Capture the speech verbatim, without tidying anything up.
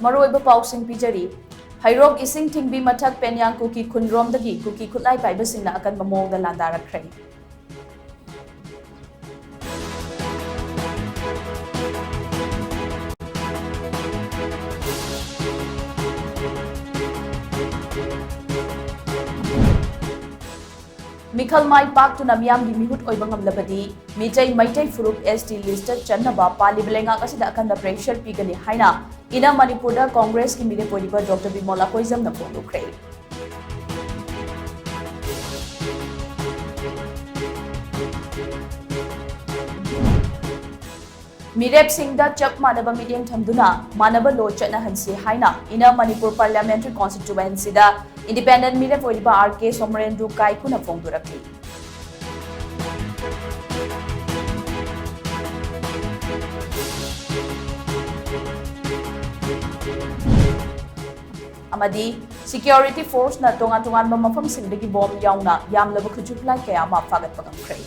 ꯃꯔꯨꯑꯣꯏꯕ ꯄꯥꯎꯁꯤꯡ ꯄꯤꯖꯔꯤ꯫ ꯍꯩꯔꯣꯛ ꯏꯁꯤꯡ ꯊꯤꯡꯕꯤ ꯃꯊꯛ ꯄꯦꯟꯌꯥꯡ ꯀꯨꯀꯤ ꯈꯨꯟꯔꯣꯝꯗꯒꯤ ꯀꯨꯀꯤ ꯈꯨꯠꯂꯥꯏ ꯄꯥꯏꯕꯁꯤꯡꯅ ꯑꯀꯟꯕ ꯃꯑꯣꯡꯗ ꯂꯥꯟꯗꯥꯔꯛꯈ꯭ꯔꯦ꯫ ꯃꯤꯈꯜ ꯃꯥꯏ ꯄꯥꯛꯇꯨꯅ ꯃꯤꯌꯥꯝꯒꯤ ꯃꯤꯍꯨꯠ ꯑꯣꯏꯕ ꯉꯝꯂꯕꯗꯤ ꯃꯤꯇꯩ ꯃꯩꯇꯩ ꯐꯨꯔꯨꯞ S T list ꯆꯟꯅꯕ ꯄꯥꯜꯂꯤꯕ ꯂꯩꯉꯥꯛ ꯑꯁꯤꯗ ꯑꯀꯟꯕ pressure ꯄꯤꯒꯅꯤ ꯍꯥꯏꯅ ꯏꯅ ꯃꯅꯤꯄꯨꯔꯗ ꯀꯣꯡꯒ꯭ꯔꯦꯁꯀꯤ ꯃꯤꯔꯦꯞ ꯑꯣꯏꯔꯤꯕ ꯗꯣꯛꯇꯔ ꯕꯤꯃꯣꯂꯥ ꯀꯣꯏꯖꯝꯅ ꯐꯣꯡꯗꯣꯛꯈ꯭ꯔꯦ꯫ ꯃꯤꯔꯦꯞꯁꯤꯡꯗ ꯆꯞ ꯃꯥꯟꯅꯕ ꯃꯤꯠꯌꯦꯡ ꯊꯝꯗꯨꯅ ꯃꯥꯟꯅꯕ law ꯆꯠꯅꯍꯟꯁꯤ ꯍꯥꯏꯅ ꯏꯅ ꯃꯅꯤꯄꯨꯔ parliamentary constituencyꯗ independent ꯃꯤꯔꯦꯞ ꯑꯣꯏꯔꯤꯕ R K ꯁꯣꯃꯔꯦꯟꯗꯨ ꯀꯥꯏꯀꯨꯅ ꯐꯣꯡꯗꯣꯔꯛꯂꯤ꯫ ꯑꯃꯗꯤ security forceꯅ ꯇꯣꯉꯥꯟ ꯇꯣꯉꯥꯟꯕ ꯃꯐꯝꯁꯤꯡꯗꯒꯤ bomb ꯌꯥꯎꯅ ꯌꯥꯝꯂꯕ ꯈꯨꯠꯁꯨ ꯈꯨꯠꯂꯥꯏ ꯀꯌꯥ ꯑꯃ ꯐꯥꯒꯠꯄ ꯉꯝꯈ꯭ꯔꯦ꯫